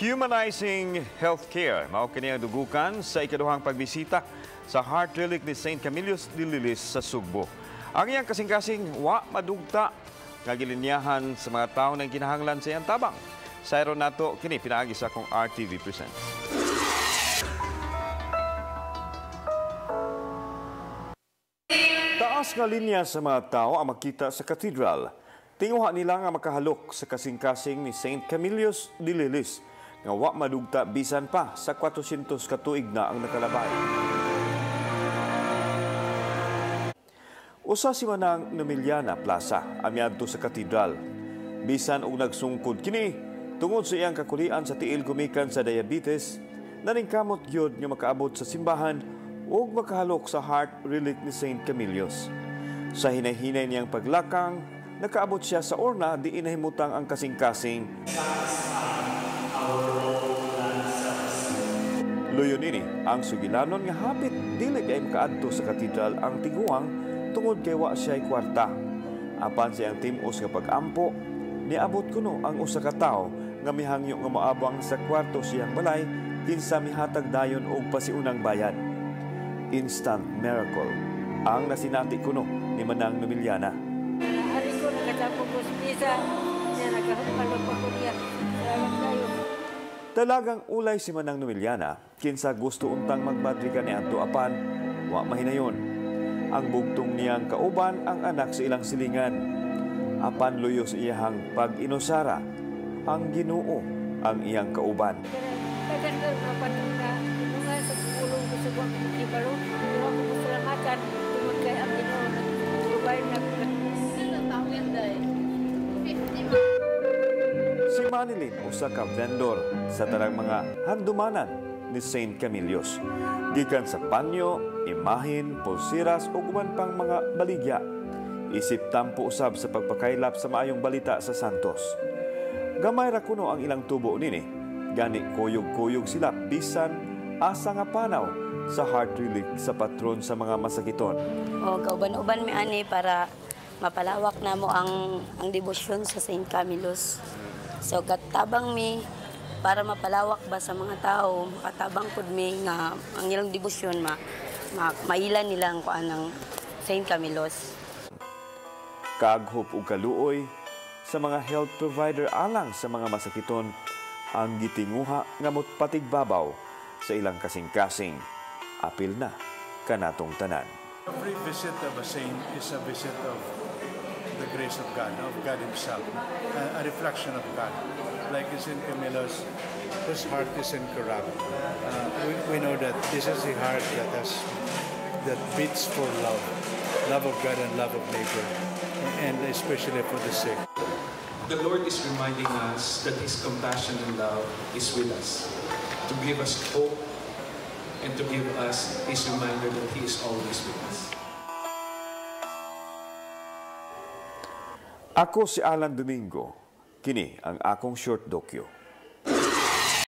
Humanizing Healthcare, mao kini ang dugukan sa ikaduhang pagbisita sa Heart Relic ni St. Camillus de Lellis sa Sugbo. Ang iyang kasing-kasing wa madugta nga gilinyahan sa mga tawo ng kinahanglan sa iyang tabang. Sayro nato kini pinaagi sa akong RTV Presents. Taas nga linya sa mga tao ang makita sa katedral. Tinguha nila nga makahalok sa kasing-kasing ni St. Camillus de Lellis nga wa madugta bisan pa sa 400 ka tuig na ang nakalabay. Usa si Manang Numiliana Plaza ang miadto sa katedral. Bisan og nagsungkod kini tungod sa iyang kakulian sa tiil gumikan sa diabetes, naningkamot gyud nga makaabot sa simbahan ug makahalok sa heart relic ni St. Camillus. Sa hinay-hinay niyang paglakang, nakaabot siya sa orna diin nahimutang ang kasing-kasing. Luyon ini ang sugilanon nga hapit dili kay makaadto sa katedral ang tiguang tungod kay wa siya'y kwarta. Apan sa iyang tim-os nga pag-ampo, niabot kuno ang usa ka tawo nga mihangyo nga moabang sa kwarto siyang balay kinsa mihatag dayon og pasiunang bayad. Instant miracle ang nasinati kuno ni Manang Numiliana. Ari ko nakatapos ko sa misa, niya nakahalok pa ko niya. Salamat kayo. Talagang ulay si Manang Numiliana, kinsa gusto untang magmadriga ni adto apan wa mahinayon. Ang bugtong niyang kauban ang anak sa ilang silingan. Apan luyo sa iyahang pag-inusara, ang Ginoo ang iyang kauban. Dagan ko mapatong na tulungan sa pulong ko sa buwang kibalo. Pero ako pasalamatan tungod kay ang Ginoo nag-provide na. Si Manilyn usa ka vendor sa tanang mga handumanan ni St. Camillus. Gikan sa panyo, imahin, pulsiras ug uban pang mga baligya. Isip tampo usab sa pagpakaylap sa maayong balita sa Santos. Gamay ra kuno ang ilang tubo nini. Gani kuyog-kuyog sila bisan asa nga panaw sa heart relic sa patron sa mga masakiton. O kauban-uban mi ani para mapalawak namo ang debosyon sa St. Camillus. So katabang mi para mapalawak ba sa mga tao, makatabang pud mi nga ang ilang debosyon maila nila ang kuan ng St. Camillus. Kaaghop ug kaluoy sa mga health provider alang sa mga masakiton ang gitinguha nga motpatigbabaw sa ilang kasing-kasing. Apil na kanatong tanan. Every visit of a saint is a visit of the grace of God Himself, a reflection of God. Like St. Camillus, whose heart is incorrupt. We know that this is the heart that beats for love, love of God and love of neighbor, and especially for the sick. The Lord is reminding us that His compassion and love is with us, to give us hope and to give us His reminder that He is always with us. Ako si Alan Domingo. Kini ang akong short docu.